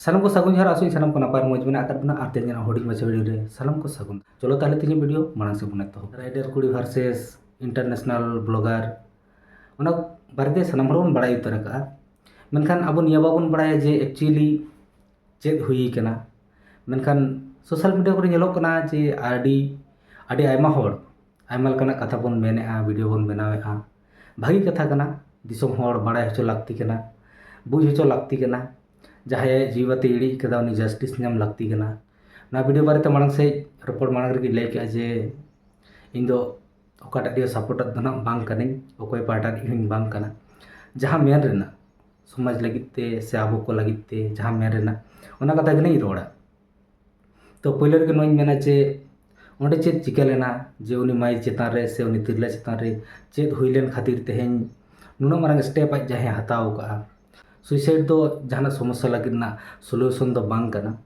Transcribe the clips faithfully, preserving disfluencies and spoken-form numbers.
ᱥᱟᱱᱟᱢ ᱠᱚ ᱥᱟᱹᱜᱩᱱ ᱡᱚᱦᱟᱨ, ᱟᱥᱚᱜ ᱟᱹᱧ ᱥᱟᱱᱟᱢ ᱠᱚ ᱱᱟᱯᱟᱭ ᱨᱮ ᱢᱚᱡᱽ ᱢᱮᱱᱟᱜ ᱟᱠᱟᱫ ᱵᱚᱱᱟ᱾ ᱟᱨ ᱛᱮᱦᱮᱧᱟᱜ ᱦᱩᱰᱤᱧ ᱢᱟᱪᱷᱟ ᱵᱷᱤᱰᱤᱭᱳ ᱨᱮ ᱥᱟᱱᱟᱢ ᱠᱚ ᱥᱟᱹᱜᱩᱱ᱾ ᱪᱚᱞᱚ ᱛᱟᱦᱞᱮ ᱛᱮᱦᱮᱧ ᱵᱷᱤᱰᱤᱭᱳ ᱢᱟᱲᱟᱝ ᱥᱮᱫ ᱵᱚᱱ ᱮᱛᱚᱦᱚᱵ᱾ ᱨᱟᱭᱰᱟᱨ ᱠᱩᱲᱤ ᱵᱷᱟᱨᱥᱮᱥ ᱤᱱᱴᱟᱨᱱᱮᱥᱱᱟᱞ ᱵᱞᱚᱜᱟᱨ, ᱚᱱᱟ ᱵᱟᱨᱮᱛᱮ ᱥᱟᱱᱟᱢ ᱦᱚᱲ ᱵᱚᱱ ᱵᱟᱲᱟᱭ ᱩᱛᱟᱹᱨ ᱟᱠᱟᱫᱼᱟ᱾ ᱢᱮᱱᱠᱷᱟᱱ ᱟᱵᱚ ᱱᱤᱭᱟᱹ ᱵᱟᱵᱚᱱ ᱵᱟᱲᱟᱭᱟ ᱡᱮ actually ᱪᱮᱫ ᱦᱩᱭ ᱠᱟᱱᱟ᱾ ᱢᱮᱱᱠᱷᱟᱱ ᱥᱳᱥᱟᱞ ᱢᱤᱰᱤᱭᱟ ᱠᱚᱨᱮ ᱧᱮᱞᱚᱜ ᱠᱟᱱᱟ ᱡᱮ ᱟᱹᱰᱤ ᱟᱹᱰᱤ ᱟᱭᱢᱟ ᱦᱚᱲ ᱟᱭᱢᱟ ᱞᱮᱠᱟᱱᱟᱜ ᱠᱟᱛᱷᱟ ᱵᱚᱱ ᱢᱮᱱᱮᱫᱼᱟ, ᱵᱷᱤᱰᱤᱭᱳ ᱵᱚᱱ ᱵᱮᱱᱟᱣᱮᱫᱼᱟ᱾ ᱵᱷᱟᱹᱜᱤ ᱠᱟᱛᱷᱟ ᱠᱟᱱᱟ, ᱫᱤᱥᱚᱢ ᱦᱚᱲ ᱵᱟᱲᱟᱭ ᱦᱚᱪᱚ ᱞᱟᱹᱠᱛᱤ ᱠᱟᱱᱟ, ᱵᱩᱡᱽ ᱦᱚᱪᱚ ᱞᱟᱹᱠᱛᱤ ᱠᱟᱱᱟ᱾ ᱡᱟᱦᱟᱸᱭᱟᱜ ᱡᱤᱣᱤ ᱵᱟᱹᱛᱤ ᱤᱲᱤᱡ ᱠᱟᱫᱟ, ᱩᱱᱤ ᱡᱟᱥᱴᱤᱥ ᱧᱟᱢ ᱞᱟᱹᱠᱛᱤ ᱠᱟᱱᱟ᱾ ᱱᱚᱣᱟ ᱵᱷᱤᱰᱤᱭᱳ ᱵᱟᱨᱮᱛᱮ ᱢᱟᱲᱟᱝ ᱥᱮᱫ ᱨᱚᱯᱚᱲ ᱢᱟᱲᱟᱝ ᱨᱮᱜᱮᱧ ᱞᱟᱹᱭ ᱠᱮᱫᱼᱟ ᱡᱮ ᱤᱧ ᱫᱚ ᱚᱠᱟᱴᱟᱜ ᱨᱮᱭᱟᱜ ᱥᱟᱯᱳᱨᱴᱟᱨ ᱫᱚ ᱱᱟᱜ ᱵᱟᱝ ᱠᱟᱹᱱᱟᱹᱧ, ᱚᱠᱚᱭ ᱯᱟᱦᱴᱟ ᱨᱤᱱᱤᱡ ᱦᱚᱸᱧ ᱵᱟᱝ ᱠᱟᱱᱟ᱾ ᱡᱟᱦᱟᱸ ᱢᱮᱱ ᱨᱮᱱᱟᱜ, ᱥᱚᱢᱟᱡᱽ ᱞᱟᱹᱜᱤᱫ ᱛᱮ ᱥᱮ ᱟᱵᱚ ᱠᱚ ᱞᱟᱹᱜᱤᱫ ᱛᱮ ᱡᱟᱦᱟᱸ ᱢᱮᱱ ᱨᱮᱱᱟᱜ, ᱚᱱᱟ ᱠᱟᱛᱷᱟ ᱜᱮᱞᱤᱧ ᱨᱚᱲᱟ᱾ ᱛᱚ ᱯᱳᱭᱞᱳ ᱨᱮᱜᱮ ᱱᱚᱣᱟᱧ ᱢᱮᱱᱟ ᱡᱮ ᱚᱸᱰᱮ ᱪᱮᱫ ᱪᱤᱠᱟᱹ ᱞᱮᱱᱟ ᱡᱮ ᱩᱱᱤ ᱢᱟᱹᱭ ᱪᱮᱛᱟᱱ ᱨᱮ ᱥᱮ ᱩᱱᱤ ᱛᱤᱨᱞᱟᱹ ᱪᱮᱛᱟᱱ ᱨᱮ ᱪᱮᱫ ᱦᱩᱭ ᱞᱮᱱ ᱠᱷᱟᱹᱛᱤᱨ ᱛᱮᱦᱮᱧ ᱱᱩᱱᱟᱹᱜ ᱢᱟᱨᱟᱝ ᱥᱴᱮᱯ ᱟᱡ ᱡᱟᱦᱟᱸᱭ ᱦᱟᱛᱟᱣ ᱟᱠᱟᱫᱼᱟ᱾ ᱥᱩᱭᱥᱟᱭᱤᱰ ᱫᱚ ᱡᱟᱦᱟᱱᱟᱜ ᱥᱚᱢᱚᱥᱥᱟ ᱞᱟᱹᱜᱤᱫ ᱨᱮᱱᱟᱜ ᱥᱚᱞᱩᱭᱩᱥᱚᱱ ᱫᱚ ᱵᱟᱝ ᱠᱟᱱᱟ᱾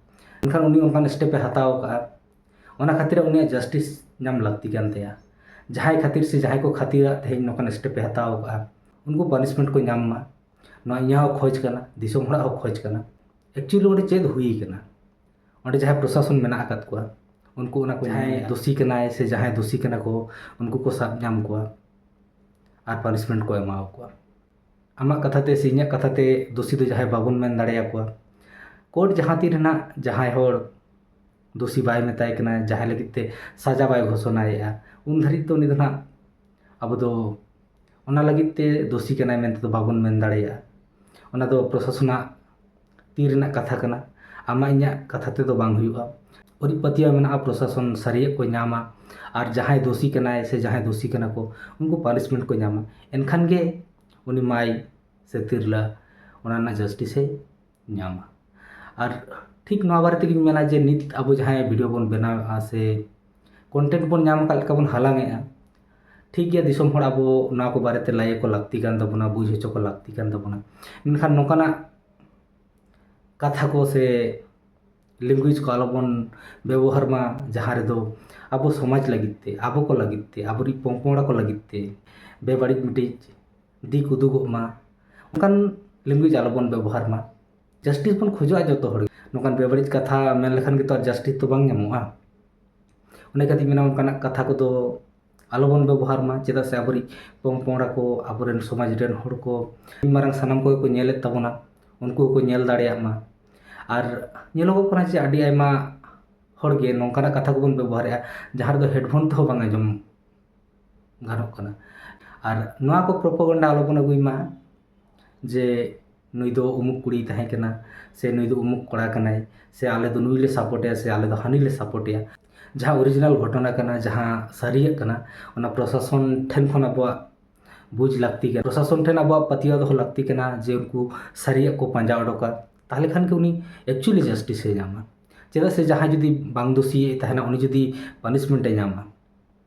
ᱢᱮᱱᱠᱷᱟᱱ ᱩᱱᱤ ᱚᱱᱠᱟᱱ ᱥᱴᱮᱯ ᱮ ᱦᱟᱛᱟᱣ ᱟᱠᱟᱫᱼᱟ, ᱚᱱᱟ ᱠᱷᱟᱹᱛᱤᱨ ᱩᱱᱤᱭᱟᱜ ᱡᱟᱥᱴᱤᱥ ᱧᱟᱢ ᱞᱟᱹᱠᱛᱤ ᱠᱟᱱ ᱛᱟᱭᱟ᱾ ᱡᱟᱦᱟᱸᱭ ᱠᱷᱟᱹᱛᱤᱨ ᱥᱮ ᱡᱟᱦᱟᱸᱭ ᱠᱚ ᱠᱷᱟᱹᱛᱤᱨᱟᱜ ᱛᱮᱦᱮᱧ ᱱᱚᱝᱠᱟᱱ ᱥᱴᱮᱯ ᱮ ᱦᱟᱛᱟᱣ ᱟᱠᱟᱫᱼᱟ, ᱩᱱᱠᱩ ᱯᱟᱱᱤᱥᱢᱮᱱᱴ ᱠᱚ ᱧᱟᱢ ᱢᱟ, ᱱᱚᱣᱟ ᱤᱧᱟᱹᱜ ᱦᱚᱸ ᱠᱷᱚᱡᱽ ᱠᱟᱱᱟ, ᱫᱤᱥᱚᱢ ᱦᱚᱲᱟᱜ ᱦᱚᱸ ᱠᱷᱚᱡᱽ ᱠᱟᱱᱟ᱾ ᱮᱠᱪᱩᱭᱮᱞᱤ ᱚᱸᱰᱮ ᱪᱮᱫ ᱦᱩᱭ ᱠᱟᱱᱟ? ᱚᱸᱰᱮ ᱡᱟᱦᱟᱸᱭ ᱯᱨᱚᱥᱟᱥᱚᱱ ᱢᱮᱱᱟᱜ ᱟᱠᱟᱫ ᱠᱚᱣᱟ, ᱩᱱᱠᱩ ᱚᱱᱟ ᱠᱚ ᱡᱟᱦᱟᱸᱭ ᱧᱮᱞᱮᱫᱼᱟ᱾ ᱫᱳᱥᱤ ᱠᱟᱱᱟᱭ ᱥᱮ ᱡᱟᱦᱟᱸᱭ ᱫᱳᱥᱤ ᱠᱟᱱᱟ ᱠᱚ, ᱩᱱᱠᱩ ᱠᱚ ᱥᱟᱵ ᱧᱟᱢ ᱠᱚᱣᱟ ᱟᱨ ᱯᱟᱱᱤᱥᱢᱮᱱᱴ ᱠᱚ ᱮᱢᱟ ᱠᱚᱣᱟ᱾ ᱟᱢᱟᱜ ᱠᱟᱛᱷᱟ ᱛᱮ ᱥᱮ ᱤᱧᱟᱹᱜ ᱠᱟᱛᱷᱟ ᱛᱮ ᱫᱳᱥᱤ ᱫᱚ ᱡᱟᱦᱟᱸᱭ ᱵᱟᱵᱚᱱ ᱢᱮᱱ ᱫᱟᱲᱮᱭᱟᱠᱚᱣᱟ᱾ ᱠᱳᱨᱴ ᱡᱟᱦᱟᱸ ᱛᱤ ᱨᱮᱱᱟᱜ ᱡᱟᱦᱟᱸᱭ ᱦᱚᱲ ᱫᱳᱥᱤ ᱵᱟᱭ ᱢᱮᱛᱟᱭ ᱠᱟᱱᱟ, ᱡᱟᱦᱟᱸᱭ ᱞᱟᱹᱜᱤᱫ ᱛᱮ ᱥᱟᱡᱟ ᱵᱟᱭ ᱜᱷᱳᱥᱚᱱᱟᱭᱮᱫᱼᱟ, ᱩᱱ ᱫᱷᱟᱹᱨᱤᱡ ᱫᱚ ᱩᱱᱤ ᱫᱚ ᱱᱟᱜ ᱟᱵᱚ ᱫᱚ ᱚᱱᱟ ᱞᱟᱹᱜᱤᱫ ᱛᱮ ᱫᱳᱥᱤ ᱠᱟᱱᱟᱭ ᱢᱮᱱᱛᱮ ᱫᱚ ᱵᱟᱵᱚᱱ ᱢᱮᱱ ᱫᱟᱲᱮᱭᱟᱜᱼᱟ᱾ ᱚᱱᱟ ᱫᱚ ᱯᱨᱚᱥᱟᱥᱚᱱᱟᱜ ᱛᱤ ᱨᱮᱱᱟᱜ ᱠᱟᱛᱷᱟ ᱠᱟᱱᱟ, ᱟᱢᱟᱜ ᱤᱧᱟᱹᱜ ᱠᱟᱛᱷᱟ ᱛᱮᱫᱚ ᱵᱟᱝ ᱦᱩᱭᱩᱜᱼᱟ᱾ ᱟᱹᱰᱤ ᱯᱟᱹᱛᱭᱟᱹᱣ ᱢᱮᱱᱟᱜᱼᱟ ᱯᱨᱚᱥᱟᱥᱚᱱ ᱥᱟᱹᱨᱤᱭᱟᱜ ᱠᱚ ᱧᱟᱢᱟ, ᱟᱨ ᱡᱟᱦᱟᱸᱭ ᱫᱳᱥᱤ ᱠᱟᱱᱟᱭ ᱥᱮ ᱡᱟᱦᱟᱸᱭ ᱫᱳᱥᱤ ᱠᱟᱱᱟ ᱠᱚ, ᱩᱱᱠᱩ ᱯᱟᱱᱤᱥᱢᱮᱱᱴ ᱠᱚ ᱧᱟᱢᱟ, ᱮᱱᱠᱷᱟᱱ ᱜᱮ ᱩᱱᱤ ᱢᱟᱹᱭ ᱥᱮ ᱛᱤᱨᱞᱟᱹ ᱚᱱᱟ ᱨᱮᱱᱟᱜ ᱡᱟᱥᱴᱤᱥ ᱮ ᱧᱟᱢᱟ᱾ ᱟᱨ ᱴᱷᱤᱠ ᱱᱚᱣᱟ ᱵᱟᱨᱮ ᱛᱮᱜᱮᱧ ᱢᱮᱱᱟ ᱡᱮ ᱱᱤᱛ ᱟᱵᱚ ᱡᱟᱦᱟᱸᱭ ᱵᱷᱤᱰᱤᱭᱳ ᱵᱚᱱ ᱵᱮᱱᱟᱣᱮᱫᱼᱟ ᱥᱮ ᱠᱚᱱᱴᱮᱱᱴ ᱵᱚᱱ ᱧᱟᱢ ᱟᱠᱟᱫ ᱞᱮᱠᱟ ᱵᱚᱱ ᱦᱟᱞᱟᱝ ᱮᱫᱼᱟ, ᱴᱷᱤᱠ ᱜᱮᱭᱟ, ᱫᱤᱥᱚᱢ ᱦᱚᱲ ᱟᱵᱚ ᱱᱚᱣᱟ ᱠᱚ ᱵᱟᱨᱮᱛᱮ ᱞᱟᱹᱭ ᱟᱠᱚ ᱞᱟᱹᱠᱛᱤ ᱠᱟᱱ ᱛᱟᱵᱚᱱᱟ, ᱵᱩᱡᱽ ᱦᱚᱪᱚ ᱠᱚ ᱞᱟᱹᱠᱛᱤ ᱠᱟᱱ ᱛᱟᱵᱚᱱᱟ᱾ ᱢᱮᱱᱠᱷᱟᱱ ᱱᱚᱝᱠᱟᱱᱟᱜ ᱠᱟᱛᱷᱟ ᱠᱚ ᱥᱮ ᱞᱮᱝᱜᱩᱭᱮᱡᱽ ᱠᱚ ᱟᱞᱚᱵᱚᱱ ᱵᱮᱵᱚᱦᱟᱨ ᱢᱟ, ᱡᱟᱦᱟᱸ ᱨᱮᱫᱚ ᱟᱵᱚ ᱥᱚᱢᱟᱡᱽ ᱞᱟᱹᱜᱤᱫ ᱛᱮ, ᱟᱵᱚ ᱠᱚ ᱞᱟᱹᱜᱤᱫ ᱛᱮ, ᱟᱵᱚᱨᱤᱡ ᱯᱚᱝᱯᱚᱝᱲᱟ ᱠᱚ ᱞᱟᱹᱜᱤᱫ ᱛᱮ ᱵᱮᱵᱟᱹᱲᱤᱡ ᱢᱤᱫᱴᱤᱡ ᱫᱤᱠ ᱩᱫᱩᱜᱚᱜ ᱢᱟ, ᱚᱱᱠᱟᱱ ᱞᱮᱝᱜᱩᱭᱮᱡᱽ ᱟᱞᱚᱵᱚᱱ ᱵᱮᱵᱚᱦᱟᱨ ᱢᱟ᱾ ᱡᱟᱥᱴᱤᱥ ᱵᱚᱱ ᱠᱷᱚᱡᱚᱜᱼᱟ ᱡᱚᱛᱚ ᱦᱚᱲ᱾ ᱱᱚᱝᱠᱟᱱ ᱵᱮᱵᱟᱹᱲᱤᱡ ᱠᱟᱛᱷᱟ ᱢᱮᱱ ᱞᱮᱠᱷᱟᱱ ᱜᱮᱛᱚ ᱟᱨ ᱡᱟᱥᱴᱤᱥ ᱫᱚ ᱵᱟᱝ ᱧᱟᱢᱚᱜᱼᱟ᱾ ᱚᱱᱟ ᱠᱷᱟᱹᱛᱤᱨ ᱢᱮᱱᱟ, ᱚᱱᱠᱟᱱᱟᱜ ᱠᱟᱛᱷᱟ ᱠᱚᱫᱚ ᱟᱞᱚᱵᱚᱱ ᱵᱮᱵᱚᱦᱟᱨ ᱢᱟ, ᱪᱮᱫᱟᱜ ᱥᱮ ᱟᱵᱚᱨᱤᱡ ᱯᱚᱝ ᱯᱚᱝᱲᱟ ᱠᱚ, ᱟᱵᱚᱨᱮᱱ ᱥᱚᱢᱟᱡᱽ ᱨᱮᱱ ᱦᱚᱲ ᱠᱚ, ᱢᱟᱨᱟᱝ ᱥᱟᱱᱟᱢ ᱠᱚᱜᱮ ᱠᱚ ᱧᱮᱞᱮᱫ ᱛᱟᱵᱚᱱᱟ, ᱩᱱᱠᱩ ᱦᱚᱸᱠᱚ ᱧᱮᱞ ᱫᱟᱲᱮᱭᱟᱜ ᱢᱟ᱾ ᱟᱨ ᱧᱮᱞᱚᱜᱚᱜ ᱠᱟᱱᱟ ᱡᱮ ᱟᱹᱰᱤ ᱟᱭᱢᱟ ᱦᱚᱲ ᱜᱮ ᱱᱚᱝᱠᱟᱱᱟᱜ ᱠᱟᱛᱷᱟ ᱠᱚᱵᱚᱱ ᱵᱮᱵᱚᱦᱟᱨᱮᱫᱼᱟ, ᱡᱟᱦᱟᱸ ᱨᱮᱫᱚ ᱦᱮᱰᱯᱷᱳᱱ ᱛᱮᱦᱚᱸ ᱵᱟᱝ ᱟᱸᱡᱚᱢ ᱜᱟᱱᱚᱜ ᱠᱟᱱᱟ᱾ ᱟᱨ ᱱᱚᱣᱟ ᱠᱚ ᱯᱨᱚᱯᱚᱜᱟᱱᱰᱟ ᱟᱞᱚᱵᱚᱱ ᱟᱹᱜᱩᱭ ᱢᱟ ᱡᱮ ᱱᱩᱭ ᱫᱚ ᱩᱢᱩᱠ ᱠᱩᱲᱤᱭ ᱛᱟᱦᱮᱸ ᱠᱟᱱᱟ, ᱥᱮ ᱱᱩᱭ ᱫᱚ ᱩᱢᱩᱠ ᱠᱚᱲᱟ ᱠᱟᱱᱟᱭ, ᱥᱮ ᱟᱞᱮ ᱫᱚ ᱱᱩᱭ ᱞᱮ ᱥᱟᱯᱳᱨᱴᱮᱭᱟ, ᱥᱮ ᱟᱞᱮ ᱫᱚ ᱦᱟᱹᱱᱤ ᱞᱮ ᱥᱟᱯᱳᱨᱴᱮᱭᱟ᱾ ᱡᱟᱦᱟᱸ ᱚᱨᱤᱡᱤᱱᱟᱞ ᱜᱷᱚᱴᱚᱱᱟ ᱠᱟᱱᱟ, ᱡᱟᱦᱟᱸ ᱥᱟᱹᱨᱤᱭᱟᱜ ᱠᱟᱱᱟ, ᱚᱱᱟ ᱯᱨᱚᱥᱟᱥᱚᱱ ᱴᱷᱮᱱ ᱠᱷᱚᱱ ᱟᱵᱚᱣᱟᱜ ᱵᱩᱡᱽ ᱞᱟᱹᱠᱛᱤ ᱠᱟᱱᱟ, ᱯᱨᱚᱥᱟᱥᱚᱱ ᱴᱷᱮᱱ ᱟᱵᱚᱣᱟᱜ ᱯᱟᱹᱛᱭᱟᱹᱣ ᱫᱚᱦᱚ ᱞᱟᱹᱠᱛᱤ ᱠᱟᱱᱟ ᱡᱮ ᱩᱱᱠᱩ ᱥᱟᱹᱨᱤᱭᱟᱜ ᱠᱚ ᱯᱟᱸᱡᱟ ᱚᱰᱚᱠᱟ, ᱛᱟᱦᱚᱞᱮ ᱠᱷᱟᱱ ᱜᱮ ᱩᱱᱤ ᱮᱠᱪᱩᱭᱮᱞᱤ ᱡᱟᱥᱴᱤᱥᱮ ᱧᱟᱢᱟ᱾ ᱪᱮᱫᱟᱜ ᱥᱮ ᱡᱟᱦᱟᱸᱭ ᱡᱩᱫᱤ ᱵᱟᱝ ᱫᱳᱥᱤᱭᱮ ᱛᱟᱦᱮᱱᱟ, ᱩᱱᱤ ᱡᱩᱫᱤ ᱯᱟᱱᱤᱥᱢᱮᱱᱴ ᱮ ᱧᱟᱢᱟ,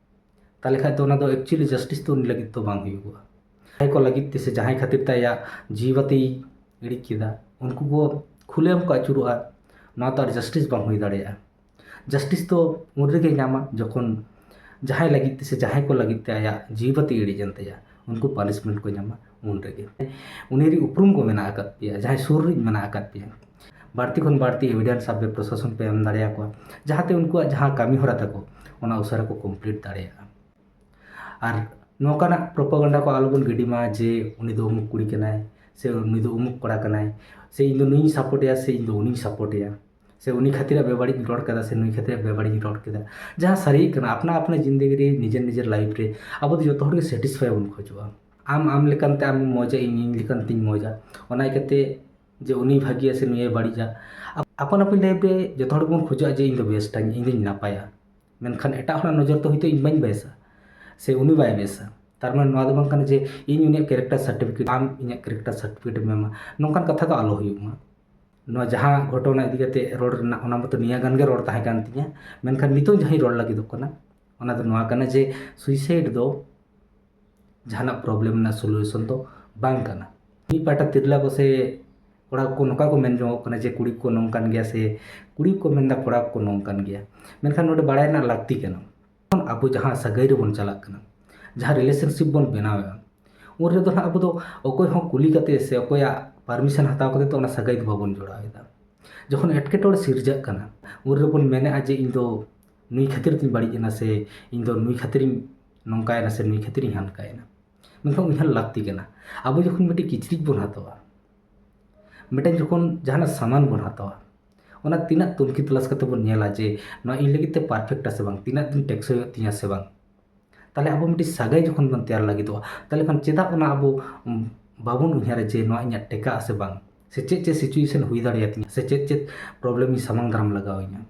ᱛᱟᱦᱚᱞᱮ ᱠᱷᱟᱱ ᱫᱚ ᱚᱱᱟ ᱫᱚ ᱮᱠᱪᱩᱭᱮᱞᱤ ᱡᱟᱥᱴᱤᱥ ᱫᱚ ᱩᱱᱤ ᱞᱟᱹᱜᱤᱫ ᱫᱚ ᱵᱟᱝ ᱦᱩᱭᱩᱜᱚᱜᱼᱟ᱾ ᱡᱟᱦᱟᱸᱭ ᱠᱚ ᱞᱟᱹᱜᱤᱫ ᱛᱮ ᱥᱮ ᱡᱟᱦᱟᱸᱭ ᱠᱷᱟᱹᱛᱤᱨ ᱛᱮ ᱟᱭᱟᱜ ᱡᱤᱣᱤ ᱵᱟᱹᱛᱤᱭ ᱤᱲᱤᱡ ᱠᱮᱫᱟ, ᱩᱱᱠᱩ ᱠᱚ ᱠᱷᱩᱞᱟᱹᱣ ᱠᱚ ᱟᱹᱪᱩᱨᱚᱜᱼᱟ, ᱱᱚᱣᱟ ᱫᱚ ᱟᱨ ᱡᱟᱥᱴᱤᱥ ᱵᱟᱝ ᱦᱩᱭ ᱫᱟᱲᱮᱭᱟᱜᱼᱟ᱾ ᱡᱟᱥᱴᱤᱥ ᱫᱚ ᱩᱱ ᱨᱮᱜᱮ ᱧᱟᱢᱟ ᱡᱚᱠᱷᱚᱱ ᱡᱟᱦᱟᱸᱭ ᱞᱟᱹᱜᱤᱫ ᱛᱮ ᱥᱮ ᱡᱟᱦᱟᱸᱭ ᱠᱚ ᱞᱟᱹᱜᱤᱫ ᱛᱮ ᱟᱭᱟᱜ ᱡᱤᱣᱤ ᱵᱟᱹᱛᱤ ᱤᱲᱤᱡ ᱮᱱ ᱛᱟᱭᱟ, ᱩᱱᱠᱩ ᱯᱟᱱᱤᱥᱢᱮᱱᱴ ᱠᱚ ᱧᱟᱢᱟ ᱩᱱ ᱨᱮᱜᱮ᱾ ᱩᱱᱤ ᱨᱮ ᱩᱯᱨᱩᱢ ᱠᱚ ᱢᱮᱱᱟᱜ ᱟᱠᱟᱫ ᱯᱮᱭᱟ, ᱡᱟᱦᱟᱸᱭ ᱥᱩᱨ ᱨᱮ ᱢᱮᱱᱟᱜ ᱟᱠᱟᱫ ᱯᱮᱭᱟ, ᱵᱟᱹᱲᱛᱤ ᱠᱷᱚᱱ ᱵᱟᱹᱲᱛᱤ ᱮᱵᱷᱤᱰᱮᱱᱥ ᱟᱯᱮ ᱯᱨᱚᱥᱟᱥᱚᱱ ᱯᱮ ᱮᱢ ᱫᱟᱲᱮᱭᱟᱠᱚᱣᱟ, ᱡᱟᱦᱟᱸᱛᱮ ᱩᱱᱠᱩᱣᱟᱜ ᱡᱟᱦᱟᱸ ᱠᱟᱹᱢᱤ ᱦᱚᱨᱟ ᱛᱟᱠᱚ, ᱚᱱᱟ ᱩᱥᱟᱹᱨᱟ ᱠᱚ ᱠᱚᱢᱯᱞᱤᱴ ᱫᱟᱲᱮᱭᱟᱜᱼᱟ᱾ ᱟᱨ ᱱᱚᱝᱠᱟᱱᱟᱜ ᱯᱨᱚᱯᱟᱜᱟᱱᱰᱟ ᱠᱚ ᱟᱞᱚᱵᱚᱱ ᱜᱤᱰᱤ ᱢᱟ ᱡᱮ ᱩᱱᱤ ᱫᱚ ᱩᱢᱩᱠ ᱠᱩᱲᱤ ᱠᱟᱱᱟᱭ, ᱥᱮ ᱩᱱᱤ ᱫᱚ ᱩᱢᱩᱠ ᱠᱚᱲᱟ ᱠᱟᱱᱟᱭ, ᱥᱮ ᱤᱧ ᱫᱚ ᱱᱩᱭᱤᱧ ᱥᱟᱯᱳᱨᱴᱮᱭᱟ, ᱥᱮ ᱤᱧ ᱫᱚ ᱩᱱᱤᱧ ᱥᱟᱯᱳᱨᱴᱮᱭᱟ, ᱥᱮ ᱩᱱᱤ ᱠᱷᱟᱹᱛᱤᱨᱟᱜ ᱵᱮᱵᱟᱹᱲᱤᱡ ᱤᱧ ᱨᱚᱲ ᱠᱮᱫᱟ, ᱥᱮ ᱱᱩᱭ ᱠᱷᱟᱹᱛᱤᱨᱟᱜ ᱵᱮᱵᱟᱹᱲᱤᱡ ᱤᱧ ᱨᱚᱲ ᱠᱮᱫᱟ᱾ ᱡᱟᱦᱟᱸ ᱥᱟᱹᱨᱤᱭᱟᱜ ᱠᱟᱱᱟ, ᱟᱯᱱᱟ ᱟᱯᱱᱟ ᱡᱤᱱᱫᱮᱜᱤ ᱨᱮ, ᱱᱤᱡᱮᱨ ᱱᱤᱡᱮᱨ ᱞᱟᱭᱤᱯᱷ ᱨᱮ ᱟᱵᱚ ᱫᱚ ᱡᱚᱛᱚ ᱦᱚᱲ ᱜᱮ ᱥᱮᱴᱤᱥᱯᱷᱟᱭ ᱵᱚᱱ ᱠᱷᱚᱡᱚᱜᱼᱟ᱾ ᱟᱢ ᱟᱢ ᱞᱮᱠᱟᱱᱛᱮ ᱟᱢᱮᱢ ᱢᱚᱡᱟ, ᱤᱧ ᱤᱧ ᱞᱮᱠᱟᱱᱛᱤᱧ ᱢᱚᱡᱟ᱾ ᱚᱱᱟ ᱤᱭᱠᱟᱹᱛᱮ ᱡᱮ ᱩᱱᱤ ᱵᱷᱟᱹᱜᱤᱭᱟ ᱥᱮ ᱱᱩᱭᱮ ᱵᱟᱹᱲᱤᱡᱟ, ᱟᱯ-, ᱟᱯᱟᱱ ᱟᱹᱯᱤᱱ ᱞᱟᱭᱤᱯᱷ ᱨᱮ ᱡᱚᱛᱚ ᱦᱚᱲ ᱜᱮᱵᱚᱱ ᱠᱷᱚᱡᱚᱜᱼᱟ ᱡᱮ ᱤᱧ ᱫᱚ ᱵᱮᱥᱴᱟᱹᱧ, ᱤᱧ ᱫᱚᱧ ᱱᱟᱯᱟᱭᱟ᱾ ᱢᱮᱱᱠᱷᱟᱱ ᱮᱴᱟᱜ ᱦᱚᱲᱟᱜ ᱱᱚᱡᱚᱨ ᱛᱮ ᱦᱚᱭᱛᱳ ᱤᱧ ᱵᱟᱹᱧ ᱵᱮᱥᱟ, ᱥᱮ ᱩᱱᱤ ᱵᱟᱭ ᱵᱮᱥᱟ᱾ ᱛᱟᱨ ᱢᱟᱱᱮ ᱱᱚᱣᱟ ᱫᱚ ᱵᱟᱝ ᱠᱟᱱᱟ ᱡᱮ ᱤᱧ ᱩᱱᱤᱭᱟᱜ ᱠᱮᱨᱮᱠᱴᱟᱨ ᱥᱟᱨᱴᱤᱯᱷᱤᱠᱮᱴ, ᱟᱢ ᱤᱧᱟᱹᱜ ᱠᱮᱨᱮᱠᱴᱟᱨ ᱥᱟᱨᱴᱤᱯᱷᱤᱠᱮᱴ ᱮᱢ ᱮᱢᱟ, ᱱᱚᱝᱠᱟᱱ ᱠᱟᱛᱷᱟ ᱫᱚ ᱟᱞᱚ ᱦᱩᱭᱩᱜ ᱢᱟ᱾ ᱱᱚᱣᱟ ᱡᱟᱦᱟᱸ ᱜᱷᱚᱴᱚᱱᱟ ᱤᱫᱤ ᱠᱟᱛᱮ ᱨᱚᱲ ᱨᱮᱱᱟᱜ, ᱚᱱᱟ ᱢᱟᱛᱚ ᱱᱤᱭᱟᱹ ᱜᱟᱱ ᱜᱮ ᱨᱚᱲ ᱛᱟᱦᱮᱸ ᱠᱟᱱ ᱛᱤᱧᱟᱹ, ᱢᱮᱱᱠᱷᱟᱱ ᱱᱤᱛᱚᱜ ᱡᱟᱦᱟᱸᱧ ᱨᱚᱲ ᱞᱟᱹᱜᱤᱫᱚᱜ ᱠᱟᱱᱟ, ᱚᱱᱟ ᱫᱚ ᱱᱚᱣᱟ ᱠᱟᱱᱟ ᱡᱮ ᱥᱩᱭᱥᱟᱭᱤᱰ ᱫᱚ ᱡᱟᱦᱟᱱᱟᱜ ᱯᱨᱚᱵᱞᱮᱢ ᱨᱮᱱᱟᱜ ᱥᱚᱞᱩᱭᱮᱥᱚᱱ ᱫᱚ ᱵᱟᱝ ᱠᱟᱱᱟ᱾ ᱢᱤᱫ ᱯᱟᱦᱴᱟ ᱛᱤᱨᱞᱟᱹ ᱠᱚ ᱥᱮ ᱠᱚᱲᱟ ᱠᱚ ᱱᱚᱝᱠᱟ ᱠᱚ ᱢᱮᱱ ᱡᱚᱝᱚᱜ ᱠᱟᱱᱟ ᱡᱮ ᱠᱩᱲᱤ ᱠᱚ ᱱᱚᱝᱠᱟᱱ ᱜᱮᱭᱟ, ᱥᱮ ᱠᱩᱲᱤ ᱠᱚ ᱢᱮᱱᱫᱟ ᱠᱚᱲᱟ ᱠᱚ ᱱᱚᱝᱠᱟᱱ ᱜᱮᱭᱟ, ᱢᱮᱱᱠᱷᱟᱱ ᱱᱚᱰᱮ ᱵᱟᱲᱟᱭ ᱨᱮᱱᱟᱜ ᱞᱟᱹᱠᱛᱤ ᱠᱟᱱᱟ, ᱟᱵᱚ ᱡᱟᱦᱟᱸ ᱥᱟᱹᱜᱟᱹᱭ ᱨᱮᱵᱚᱱ ᱪᱟᱞᱟᱜ ᱠᱟᱱᱟ, ᱡᱟᱦᱟᱸ ᱨᱤᱞᱮᱥᱚᱱᱥᱤᱯ ᱵᱚᱱ ᱵᱮᱱᱟᱣᱮᱫᱼᱟ, ᱩᱱ ᱨᱮᱫᱚ ᱱᱟᱦᱟᱜ ᱟᱵᱚ ᱫᱚ ᱚᱠᱚᱭ ᱦᱚᱸ ᱠᱩᱞᱤ ᱠᱟᱛᱮ ᱥᱮ ᱚᱠᱚᱭᱟᱜ ᱯᱟᱨᱢᱤᱥᱚᱱ ᱦᱟᱛᱟᱣ ᱠᱟᱛᱮ ᱫᱚ ᱚᱱᱟ ᱥᱟᱹᱜᱟᱹᱭ ᱫᱚ ᱵᱟᱵᱚᱱ ᱡᱚᱲᱟᱣ ᱮᱫᱟ᱾ ᱡᱚᱠᱷᱚᱱ ᱮᱴᱠᱮᱴᱚᱬᱮ ᱥᱤᱨᱡᱟᱹᱜ ᱠᱟᱱᱟ, ᱩᱱ ᱨᱮᱵᱚᱱ ᱢᱮᱱᱮᱫᱼᱟ ᱡᱮ ᱤᱧ ᱫᱚ ᱱᱩᱭ ᱠᱷᱟᱹᱛᱤᱨ ᱛᱤᱧ ᱵᱟᱹᱲᱤᱡ ᱮᱱᱟ, ᱥᱮ ᱤᱧ ᱫᱚ ᱱᱩᱭ ᱠᱷᱟᱹᱛᱤᱨᱤᱧ ᱱᱚᱝᱠᱟᱭᱮᱱᱟ, ᱥᱮ ᱱᱩᱭ ᱠᱷᱟᱹᱛᱤᱨᱤᱧ ᱦᱟᱱᱠᱟᱭᱮᱱᱟ᱾ ᱢᱮᱱᱠᱷᱟᱱ ᱩᱭᱦᱟᱹᱨ ᱞᱟᱹᱠᱛᱤ ᱠᱟᱱᱟ, ᱟᱵᱚ ᱡᱚᱠᱷᱚᱱ ᱢᱤᱫᱴᱤᱡ ᱠᱤᱪᱨᱤᱡ ᱵᱚᱱ ᱦᱟᱛᱟᱣᱟ, ᱢᱤᱫᱴᱮᱱ ᱡᱚᱠᱷᱚᱱ ᱡᱟᱦᱟᱱᱟᱜ ᱥᱟᱢᱟᱱ ᱵᱚᱱ ᱦᱟᱛᱟᱣᱟ, ᱚᱱᱟ ᱛᱤᱱᱟᱹᱜ ᱛᱩᱱᱠᱷᱤ ᱛᱚᱞᱟᱥ ᱠᱟᱛᱮ ᱵᱚᱱ ᱧᱮᱞᱟ ᱡᱮ ᱱᱚᱣᱟ ᱤᱧ ᱞᱟᱹᱜᱤᱫ ᱛᱮ ᱯᱟᱨᱯᱷᱮᱠᱴᱟ ᱥᱮ ᱵᱟᱝ, ᱛᱤᱱᱟᱹᱜ ᱫᱤᱱ ᱴᱮᱠᱥᱚᱭᱚᱜ ᱛᱤᱧᱟ ᱥᱮ ᱵᱟᱝ᱾ ᱛᱟᱦᱞᱮ ᱟᱵᱚ ᱢᱤᱫᱴᱤᱡ ᱥᱟᱹᱜᱟᱹᱭ ᱡᱚᱠᱷᱚᱱ ᱵᱚᱱ ᱛᱮᱭᱟᱨ ᱞᱟᱹᱜᱤᱫᱚᱜᱼᱟ, ᱛᱟᱦᱞᱮ ᱠᱷᱟᱱ ᱪᱮᱫᱟᱜ ᱚᱱᱟ ᱟᱵᱚ, ᱩᱢ, ᱵᱟᱵᱚᱱ ᱩᱭᱦᱟᱹᱨᱟ ᱡᱮ ᱱᱚᱣᱟ ᱤᱧᱟᱹᱜ ᱴᱮᱠᱟᱜᱼᱟ ᱥᱮ ᱵᱟᱝ, ᱥᱮ ᱪᱮᱫ ᱪᱮᱫ ᱥᱤᱪᱩᱭᱮᱥᱚᱱ ᱦᱩᱭ ᱫᱟᱲᱮᱭᱟᱛᱤᱧᱟ, ᱥᱮ ᱪᱮᱫ ᱪᱮᱫ ᱯᱨᱚᱵᱞᱮᱢ ᱤᱧ ᱥᱟᱢᱟᱝ ᱫᱟᱨᱟᱢ ᱞᱟᱜᱟᱣ ᱤᱧᱟ?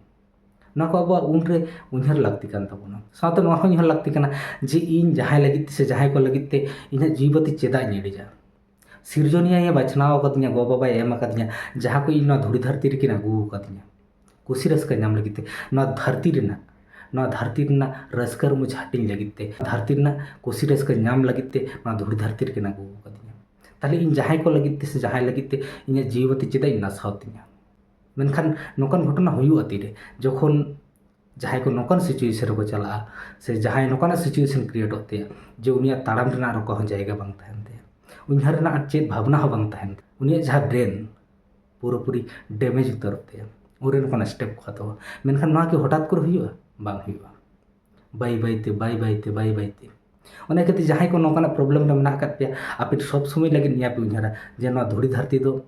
ᱱᱚᱣᱟ ᱠᱚ ᱟᱵᱚᱣᱟᱜ ᱩᱱᱨᱮ ᱩᱭᱦᱟᱹᱨ ᱞᱟᱹᱠᱛᱤ ᱠᱟᱱ ᱛᱟᱵᱚᱱᱟ᱾ ᱥᱟᱶᱛᱮ ᱱᱚᱣᱟ ᱦᱚᱸ ᱩᱭᱦᱟᱹᱨ ᱞᱟᱹᱠᱛᱤ ᱠᱟᱱᱟ ᱡᱮ ᱤᱧ ᱡᱟᱦᱟᱸᱭ ᱞᱟᱹᱜᱤᱫ ᱛᱮ ᱥᱮ ᱡᱟᱦᱟᱸᱭ ᱠᱚ ᱞᱟᱹᱜᱤᱫ ᱛᱮ ᱤᱧᱟᱹᱜ ᱡᱤᱣᱤ ᱵᱟᱹᱛᱤ ᱪᱮᱫᱟᱜ ᱤᱧ ᱤᱲᱤᱡᱟ? ᱥᱤᱨᱡᱚᱱᱤᱭᱟᱹᱭ ᱵᱟᱪᱷᱱᱟᱣ ᱟᱠᱟᱫᱤᱧᱟ, ᱜᱚ ᱵᱟᱵᱟᱭ ᱮᱢ ᱟᱠᱟᱫᱤᱧᱟ, ᱡᱟᱦᱟᱸ ᱠᱚ ᱤᱧ ᱱᱚᱣᱟ ᱫᱷᱩᱲᱤ ᱫᱷᱟᱹᱨᱛᱤ ᱨᱮᱠᱤᱱ ᱟᱹᱜᱩ ᱟᱠᱟᱫᱤᱧᱟ, ᱠᱩᱥᱤ ᱨᱟᱹᱥᱠᱟᱹ ᱧᱟᱢ ᱞᱟᱹᱜᱤᱫ ᱛᱮ, ᱱᱚᱣᱟ ᱫᱷᱟᱹᱨᱛᱤ ᱨᱮᱱᱟᱜ, ᱱᱚᱣᱟ ᱫᱷᱟᱹᱨᱛᱤ ᱨᱮᱱᱟᱜ ᱨᱟᱹᱥᱠᱟᱹ ᱨᱚᱢᱚᱡᱽ ᱦᱟᱹᱴᱤᱧ ᱞᱟᱹᱜᱤᱫ ᱛᱮ, ᱫᱷᱟᱹᱨᱛᱤ ᱨᱮᱱᱟᱜ ᱠᱩᱥᱤ ᱨᱟᱹᱥᱠᱟᱹ ᱧᱟᱢ ᱞᱟᱹᱜᱤᱫ ᱛᱮ ᱱᱚᱣᱟ ᱫᱷᱩᱲᱤ ᱫᱷᱟᱹᱨᱛᱤ ᱨᱮᱠᱤᱱ ᱟᱹᱜᱩ ᱟᱠᱟᱫᱤᱧᱟ᱾ ᱛᱟᱦᱞᱮ ᱤᱧ ᱡᱟᱦᱟᱸᱭ ᱠᱚ ᱞᱟᱹᱜᱤᱫ ᱛᱮ ᱥᱮ ᱡᱟᱦᱟᱸᱭ ᱞᱟᱹᱜᱤᱫ ᱛᱮ ᱤᱧᱟᱹᱜ ᱡᱤᱣᱤ ᱵᱟᱹᱛᱤ ᱪᱮᱫᱟᱜ ᱤᱧ ᱱᱟᱥᱟᱣ ᱛᱤᱧᱟ? ᱢᱮᱱᱠᱷᱟᱱ ᱱᱚᱝᱠᱟᱱ ᱜᱷᱚᱴᱚᱱᱟ ᱦᱩᱭᱩᱜᱼᱟ ᱛᱤᱨᱮ? ᱡᱚᱠᱷᱚᱱ ᱡᱟᱦᱟᱸᱭ ᱠᱚ ᱱᱚᱝᱠᱟᱱ ᱥᱤᱪᱩᱭᱮᱥᱚᱱ ᱨᱮᱠᱚ ᱪᱟᱞᱟᱜᱼᱟ, ᱥᱮ ᱡᱟᱦᱟᱸᱭ ᱱᱚᱝᱠᱟᱱᱟᱜ ᱥᱤᱪᱩᱭᱮᱥᱚᱱ ᱠᱨᱤᱭᱮᱴᱚᱜ ᱛᱟᱭᱟ ᱡᱮ ᱩᱱᱤᱭᱟᱜ ᱛᱟᱲᱟᱢ ᱨᱮᱱᱟᱜ ᱟᱨ ᱚᱠᱟ ᱦᱚᱸ ᱡᱟᱭᱜᱟ ᱵᱟᱝ ᱛᱟᱦᱮᱱ ᱛᱟᱭᱟ, ᱩᱭᱦᱟᱹᱨ ᱨᱮᱱᱟᱜ ᱟᱨ ᱪᱮᱫ ᱵᱷᱟᱵᱽᱱᱟ ᱦᱚᱸ ᱵᱟᱝ ᱛᱟᱦᱮᱱ ᱛᱟᱭᱟ, ᱩᱱᱤᱭᱟᱜ ᱡᱟᱦᱟᱸ ᱵᱨᱮᱱ ᱯᱩᱨᱟᱹᱯᱩᱨᱤ ᱰᱮᱢᱮᱡᱽ ᱩᱛᱟᱹᱨᱚᱜ ᱛᱟᱭᱟ, ᱩᱱᱨᱮ ᱱᱚᱝᱠᱟᱱᱟᱜ ᱥᱴᱮᱯ ᱠᱚ ᱦᱟᱛᱟᱣᱟ᱾ ᱢᱮᱱᱠᱷᱟᱱ ᱱᱚᱣᱟ ᱠᱤ ᱦᱚᱴᱟᱛ ᱠᱚᱨᱮ ᱦᱩᱭᱩᱜᱼᱟ? ᱵᱟᱝ ᱦᱩᱭᱩᱜᱼᱟ᱾ ᱵᱟᱭ ᱵᱟᱭᱛᱮ, ᱵᱟᱭ ᱵᱟᱭᱛᱮ, ᱵᱟᱭ ᱵᱟᱭᱛᱮ᱾ ᱚᱱᱟ ᱠᱷᱟᱹᱛᱤᱨ ᱡᱟᱦᱟᱸᱭ ᱠᱚ ᱱᱚᱝᱠᱟᱱᱟᱜ ᱯᱨᱚᱵᱞᱮᱢ ᱨᱮ ᱢᱮᱱᱟᱜ ᱟᱠᱟᱫ ᱯᱮᱭᱟ, ᱟᱯᱮ ᱥᱚᱵ ᱥᱚᱢᱚᱭ ᱞᱟᱹᱜᱤᱫ ᱱᱤᱭᱟᱹ ᱯᱮ ᱩᱭᱦᱟᱹᱨᱟ ᱡᱮ ᱱᱚᱣᱟ ᱫᱷᱩᱲᱤ ᱫᱷᱟᱹᱨᱛᱤ ᱫᱚ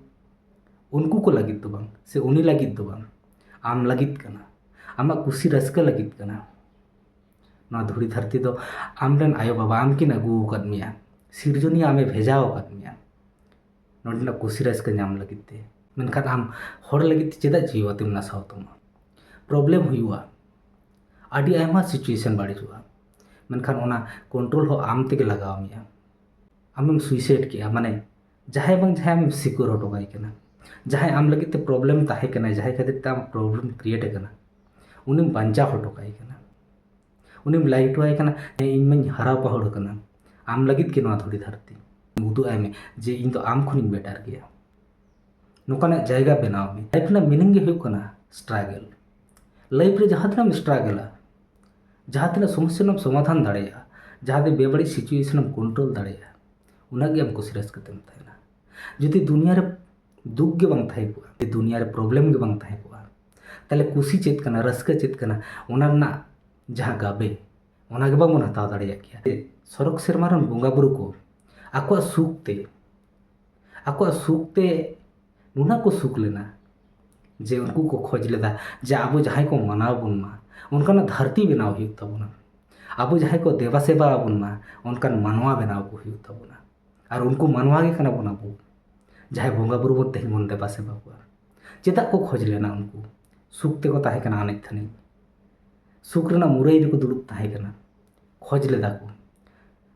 ᱩᱱᱠᱩ ᱠᱚ ᱞᱟᱹᱜᱤᱫ ᱫᱚ ᱵᱟᱝ, ᱥᱮ ᱩᱱᱤ ᱞᱟᱹᱜᱤᱫ ᱫᱚ ᱵᱟᱝ, ᱟᱢ ᱞᱟᱹᱜᱤᱫ ᱠᱟᱱᱟ, ᱟᱢᱟᱜ ᱠᱩᱥᱤ ᱨᱟᱹᱥᱠᱟᱹ ᱞᱟᱹᱜᱤᱫ ᱠᱟᱱᱟ᱾ ᱱᱚᱣᱟ ᱫᱷᱩᱲᱤ ᱫᱷᱟᱹᱨᱛᱤ ᱫᱚ ᱟᱢᱨᱮᱱ ᱟᱭᱳᱼᱵᱟᱵᱟ ᱟᱢ ᱠᱤᱱ ᱟᱹᱜᱩ ᱟᱠᱟᱫ ᱢᱮᱭᱟ, ᱥᱤᱨᱡᱚᱱᱤᱭᱟᱹ ᱟᱢᱮ ᱵᱷᱮᱡᱟᱣ ᱟᱠᱟᱫ ᱢᱮᱭᱟ ᱱᱚᱸᱰᱮᱱᱟᱜ ᱠᱩᱥᱤ ᱨᱟᱹᱥᱠᱟᱹ ᱧᱟᱢ ᱞᱟᱹᱜᱤᱫ ᱛᱮ᱾ ᱢᱮᱱᱠᱷᱟᱱ ᱟᱢ ᱦᱚᱲ ᱞᱟᱹᱜᱤᱫ ᱛᱮ ᱪᱮᱫᱟᱜ ᱡᱤᱣᱤ ᱵᱟᱹᱛᱤᱢ ᱱᱟᱥᱟᱣ ᱛᱟᱢᱟ? ᱯᱨᱚᱵᱞᱮᱢ ᱦᱩᱭᱩᱜᱼᱟ, ᱟᱹᱰᱤ ᱟᱭᱢᱟ ᱥᱤᱪᱩᱭᱮᱥᱚᱱ ᱵᱟᱹᱲᱤᱡᱚᱜᱼᱟ, ᱢᱮᱱᱠᱷᱟᱱ ᱚᱱᱟ ᱠᱚᱱᱴᱨᱳᱞ ᱦᱚᱸ ᱟᱢ ᱛᱮᱜᱮ ᱞᱟᱜᱟᱣ ᱢᱮᱭᱟ᱾ ᱟᱢᱮᱢ ᱥᱩᱭᱥᱟᱭᱤᱰ ᱠᱮᱜᱼᱟ, ᱢᱟᱱᱮ ᱡᱟᱦᱟᱸᱭ ᱵᱟᱝ ᱡᱟᱦᱟᱸᱭ ᱟᱢᱮᱢ ᱥᱤᱠᱟᱹᱨ ᱦᱚᱴᱚ ᱠᱟᱭ ᱠᱟᱱᱟ᱾ ᱡᱟᱦᱟᱸᱭ ᱟᱢ ᱞᱟᱹᱜᱤᱫ ᱛᱮ ᱯᱨᱚᱵᱞᱮᱢ ᱛᱟᱦᱮᱸ ᱠᱟᱱᱟ, ᱡᱟᱦᱟᱸᱭ ᱠᱷᱟᱹᱛᱤᱨ ᱛᱮ ᱟᱢ ᱯᱨᱚᱵᱞᱮᱢ ᱠᱨᱤᱭᱮᱴ ᱟᱠᱟᱱᱟ, ᱩᱱᱤᱢ ᱵᱟᱧᱪᱟᱣ ᱦᱚᱴᱚ ᱠᱟᱭ ᱠᱟᱱᱟ᱾ ᱩᱱᱤᱢ ᱞᱟᱹᱭ ᱦᱚᱴᱚ ᱟᱭ ᱠᱟᱱᱟ, "ᱦᱮᱸ, ᱤᱧ ᱢᱟᱧ ᱦᱟᱨᱟ ᱯᱟᱹᱦᱩᱲ ᱟᱠᱟᱱᱟ, ᱟᱢ ᱞᱟᱹᱜᱤᱫ ᱜᱮ ᱱᱚᱣᱟ ᱫᱷᱩᱲᱤ ᱫᱷᱟᱹᱨᱛᱤ᱾ ᱩᱫᱩᱜ ᱟᱭ ᱢᱮ ᱡᱮ ᱤᱧ ᱫᱚ ᱟᱢ ᱠᱷᱚᱱᱤᱧ ᱵᱮᱴᱟᱨ ᱜᱮᱭᱟ᱾" ᱱᱚᱝᱠᱟᱱᱟᱜ ᱡᱟᱭᱜᱟ ᱵᱮᱱᱟᱣ ᱢᱮ᱾ ᱞᱟᱭᱤᱯᱷ ᱨᱮᱱᱟᱜ ᱢᱤᱱᱤᱝ ᱜᱮ ᱦᱩᱭᱩᱜ ᱠᱟᱱᱟ ᱥᱴᱨᱟᱜᱮᱞ᱾ ᱞᱟᱭᱤᱯᱷ ᱨᱮ ᱡᱟᱦᱟᱸ ᱛᱤᱱᱟᱹᱜ ᱮᱢ ᱥᱴᱨᱟᱜᱮᱞᱟ, ᱡᱟᱦᱟᱸ ᱛᱤᱱᱟᱹᱜ ᱥᱚᱢᱚᱥᱥᱟ ᱨᱮᱱᱟᱜ ᱥᱚᱢᱟᱫᱷᱟᱱ ᱫᱟᱲᱮᱭᱟᱜᱼᱟ, ᱡᱟᱦᱟᱸ ᱛᱤᱱᱟᱹᱜ ᱵᱮᱵᱟᱹᱲᱤᱡ ᱥᱤᱪᱩᱭᱮᱥᱚᱱ ᱮᱢ ᱠᱚᱱᱴᱨᱳᱞ ᱫᱟᱲᱮᱭᱟᱜᱼᱟ, ᱩᱱᱟᱹᱜ ᱜᱮ ᱟᱢ ᱠᱩᱥᱤ ᱨᱟᱹᱥᱠᱟᱹ ᱛᱮᱢ ᱛᱟᱦᱮᱱᱟ᱾ ᱡᱩᱫᱤ ᱫᱩᱱᱤᱭᱟᱹ ᱨᱮ ᱫᱩᱠ ᱜᱮ ᱵᱟᱝ ᱛᱟᱦᱮᱸ ᱠᱚᱜᱼᱟ, ᱡᱩᱫᱤ ᱫᱩᱱᱤᱭᱟᱹ ᱨᱮ ᱯᱨᱚᱵᱞᱮᱢ ᱜᱮ ᱵᱟᱝ ᱛᱟᱦᱮᱸ ᱠᱚᱜᱼᱟ, ᱛᱟᱦᱚᱞᱮ ᱠᱩᱥᱤ ᱪᱮᱫ ᱠᱟᱱᱟ, ᱨᱟᱹᱥᱠᱟᱹ ᱪᱮᱫ ᱠᱟᱱᱟ, ᱚᱱᱟ ᱨᱮᱱᱟᱜ ᱡᱟᱦᱟᱸ ᱜᱟᱵᱮ, ᱚᱱᱟ ᱜᱮ ᱵᱟᱵᱚᱱ ᱦᱟᱛᱟᱣ ᱫᱟᱲᱮᱭᱟᱜ ᱠᱮᱭᱟ᱾ ᱥᱚᱨᱚᱜᱽ ᱥᱮᱨᱢᱟ ᱨᱮᱱ ᱵᱚᱸᱜᱟ ᱵᱩᱨᱩ ᱠᱚ ᱟᱠᱚᱣᱟᱜ ᱥᱩᱠ ᱛᱮ, ᱟᱠᱚᱣᱟᱜ ᱥᱩᱠ ᱛᱮ ᱱᱩᱱᱟᱹᱜ ᱠᱚ ᱥᱩᱠ ᱞᱮᱱᱟ ᱡᱮ ᱩᱱᱠᱩ ᱠᱚ ᱠᱷᱚᱡᱽ ᱞᱮᱫᱟ ᱡᱮ ᱟᱵᱚ ᱡᱟᱦᱟᱸᱭ ᱠᱚ ᱢᱟᱱᱟᱣ ᱵᱚᱱ ᱢᱟ, ᱚᱱᱠᱟᱱᱟᱜ ᱫᱷᱟᱹᱨᱛᱤ ᱵᱮᱱᱟᱣ ᱦᱩᱭᱩᱜ ᱛᱟᱵᱚᱱᱟ᱾ ᱟᱵᱚ ᱡᱟᱦᱟᱸᱭ ᱠᱚ ᱫᱮᱵᱟ ᱥᱮᱵᱟ ᱟᱵᱚᱱ ᱢᱟ, ᱚᱱᱠᱟᱱ ᱢᱟᱱᱣᱟ ᱵᱮᱱᱟᱣ ᱠᱚ ᱦᱩᱭᱩᱜ ᱛᱟᱵᱚᱱᱟ᱾ ᱟᱨ ᱩᱱᱠᱩ ᱢᱟᱱᱣᱟ ᱜᱮ ᱠᱟᱱᱟ ᱵᱚᱱ ᱟᱵᱚ, ᱡᱟᱦᱟᱸᱭ ᱵᱚᱸᱜᱟ ᱵᱩᱨᱩ ᱵᱚᱱ ᱛᱮᱦᱮᱧ ᱵᱚᱱ ᱫᱮᱵᱟ ᱥᱮᱵᱟ ᱠᱚᱣᱟ᱾ ᱪᱮᱫᱟᱜ ᱠᱚ ᱠᱷᱚᱡᱽ ᱞᱮᱱᱟ? ᱩᱱᱠᱩ ᱥᱩᱠ ᱛᱮᱠᱚ ᱛᱟᱦᱮᱸ ᱠᱟᱱᱟ, ᱟᱱᱮᱡ ᱫᱷᱟᱱᱮᱡ ᱥᱩᱠ ᱨᱮᱱᱟᱜ ᱢᱩᱨᱟᱹᱭ ᱨᱮᱠᱚ ᱫᱩᱲᱩᱵ ᱛᱟᱦᱮᱸ ᱠᱟᱱᱟ, ᱠᱷᱚᱡᱽ ᱞᱮᱫᱟ ᱠᱚ᱾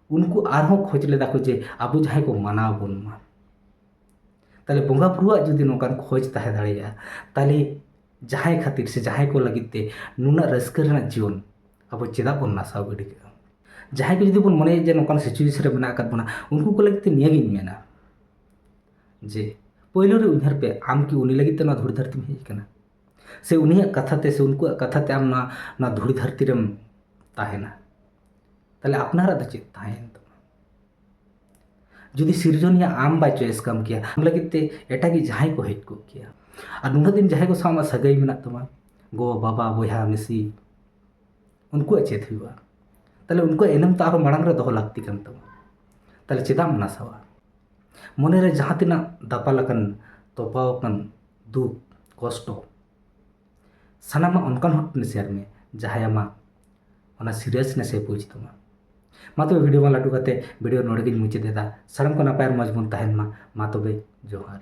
ᱩᱱᱠᱩ ᱟᱨᱦᱚᱸ ᱠᱷᱚᱡᱽ ᱞᱮᱫᱟ ᱠᱚ ᱡᱮ ᱟᱵᱚ ᱡᱟᱦᱟᱸᱭ ᱠᱚ ᱢᱟᱱᱟᱣ ᱵᱚᱱ ᱢᱟ᱾ ᱛᱟᱦᱞᱮ ᱵᱚᱸᱜᱟ ᱵᱩᱨᱩᱣᱟᱜ ᱡᱩᱫᱤ ᱱᱚᱝᱠᱟᱱ ᱠᱷᱚᱡᱽ ᱛᱟᱦᱮᱸ ᱫᱟᱲᱮᱭᱟᱜᱼᱟ, ᱛᱟᱦᱞᱮ ᱡᱟᱦᱟᱸᱭ ᱠᱷᱟᱹᱛᱤᱨ ᱥᱮ ᱡᱟᱦᱟᱸᱭ ᱠᱚ ᱞᱟᱹᱜᱤᱫ ᱛᱮ ᱱᱩᱱᱟᱹᱜ ᱨᱟᱹᱥᱠᱟᱹ ᱨᱮᱱᱟᱜ ᱡᱤᱭᱚᱱ ᱟᱵᱚ ᱪᱮᱫᱟᱜ ᱵᱚᱱ ᱱᱟᱥᱟᱣ ᱜᱤᱰᱤ ᱠᱟᱜᱼᱟ? ᱡᱟᱦᱟᱸᱭ ᱠᱚ ᱡᱩᱫᱤ ᱵᱚᱱ ᱢᱚᱱᱮᱭᱟ ᱡᱮ ᱱᱚᱝᱠᱟᱱ ᱥᱤᱪᱩᱭᱮᱥᱚᱱ ᱨᱮ ᱢᱮᱱᱟᱜ ᱟᱠᱟᱫ ᱵᱚᱱᱟ, ᱩᱱᱠᱩ ᱠᱚ ᱞᱟᱹᱜᱤᱫ ᱛᱮ ᱱᱤᱭᱟᱹᱜᱤᱧ ᱢᱮᱱᱟ ᱡᱮ ᱯᱳᱭᱞᱳ ᱨᱮ ᱩᱭᱦᱟᱹᱨ ᱯᱮ, ᱟᱢ ᱠᱤ ᱩᱱᱤ ᱞᱟᱹᱜᱤᱫ ᱛᱮ ᱱᱚᱣᱟ ᱫᱷᱩᱲᱤ ᱫᱷᱟᱹᱨᱛᱤᱢ ᱦᱮᱡ ᱟᱠᱟᱱᱟ? ᱥᱮ ᱩᱱᱤᱭᱟᱜ ᱠᱟᱛᱷᱟ ᱛᱮ ᱥᱮ ᱩᱱᱠᱩᱣᱟᱜ ᱠᱟᱛᱷᱟ ᱛᱮ ᱟᱢ ᱱᱚᱣᱟ, ᱱᱚᱣᱟ ᱫᱷᱩᱲᱤ ᱫᱷᱟᱹᱨᱛᱤ ᱨᱮᱢ ᱛᱟᱦᱮᱱᱟ? ᱛᱟᱦᱞᱮ ᱟᱯᱱᱟᱨᱟᱜ ᱫᱚ ᱪᱮᱫ ᱛᱟᱦᱮᱸᱭᱮᱱ ᱛᱟᱢᱟ? ᱡᱩᱫᱤ ᱥᱤᱨᱡᱚᱱᱤᱭᱟᱹ ᱟᱢ ᱵᱟᱭ ᱪᱚᱭᱮᱥ ᱠᱟᱢ ᱠᱮᱭᱟ, ᱟᱢ ᱞᱟᱹᱜᱤᱫ ᱛᱮ ᱮᱴᱟᱜᱤᱡ ᱡᱟᱦᱟᱸᱭ ᱠᱚ ᱦᱮᱡ ᱠᱚᱜ ᱠᱮᱭᱟ᱾ ᱟᱨ ᱱᱩᱱᱟᱹᱜ ᱫᱤᱱ ᱡᱟᱦᱟᱸᱭ ᱠᱚ ᱥᱟᱶ ᱟᱢᱟᱜ ᱥᱟᱹᱜᱟᱹᱭ ᱢᱮᱱᱟᱜ ᱛᱟᱢᱟ, ᱜᱚ, ᱵᱟᱵᱟ, ᱵᱚᱭᱦᱟ, ᱢᱤᱥᱤ, ᱩᱱᱠᱩᱣᱟᱜ ᱪᱮᱫ ᱦᱩᱭᱩᱜᱼᱟ? ᱛᱟᱦᱞᱮ ᱩᱱᱠᱩᱣᱟᱜ ᱮᱱᱮᱢ ᱛᱚ ᱟᱨᱚ ᱢᱟᱲᱟᱝ ᱨᱮ ᱫᱚᱦᱚ ᱞᱟᱹᱠᱛᱤ ᱠᱟᱱ ᱛᱟᱢᱟ᱾ ᱛᱟᱦᱞᱮ ᱪᱮᱫᱟᱜ ᱮᱢ ᱱᱟᱥᱟᱣᱟ? ᱢᱚᱱᱮᱨᱮ ᱡᱟᱦᱟᱸ ᱛᱤᱱᱟᱹᱜ ᱫᱟᱯᱟᱞ ᱟᱠᱟᱱ, ᱛᱚᱯᱟᱣ ᱟᱠᱟᱱ ᱫᱩᱠ, ᱠᱚᱥᱴᱚ, ᱥᱟᱱᱟᱢᱟᱜ ᱚᱱᱠᱟᱱ ᱦᱚᱲ ᱴᱷᱮᱱ ᱥᱮᱭᱟᱨ ᱢᱮ, ᱡᱟᱦᱟᱸᱭ ᱟᱢᱟᱜ ᱚᱱᱟ ᱥᱤᱨᱤᱭᱟᱥᱱᱮᱥ ᱮ ᱵᱩᱡᱽ ᱛᱟᱢᱟ᱾ ᱢᱟ ᱛᱚᱵᱮ ᱵᱷᱤᱰᱤᱭᱳ ᱢᱟ ᱞᱟᱹᱴᱩ ᱠᱟᱛᱮ ᱵᱷᱤᱰᱤᱭᱳ ᱱᱚᱰᱮ ᱜᱤᱧ ᱢᱩᱪᱟᱹᱫ ᱮᱫᱟ᱾ ᱥᱟᱱᱟᱢ ᱠᱚ ᱱᱟᱯᱟᱭ ᱟᱨ ᱢᱚᱡᱽ ᱵᱚᱱ ᱛᱟᱦᱮᱱ ᱢᱟ᱾ ᱢᱟ ᱛᱚᱵᱮ ᱡᱚᱦᱟᱨ᱾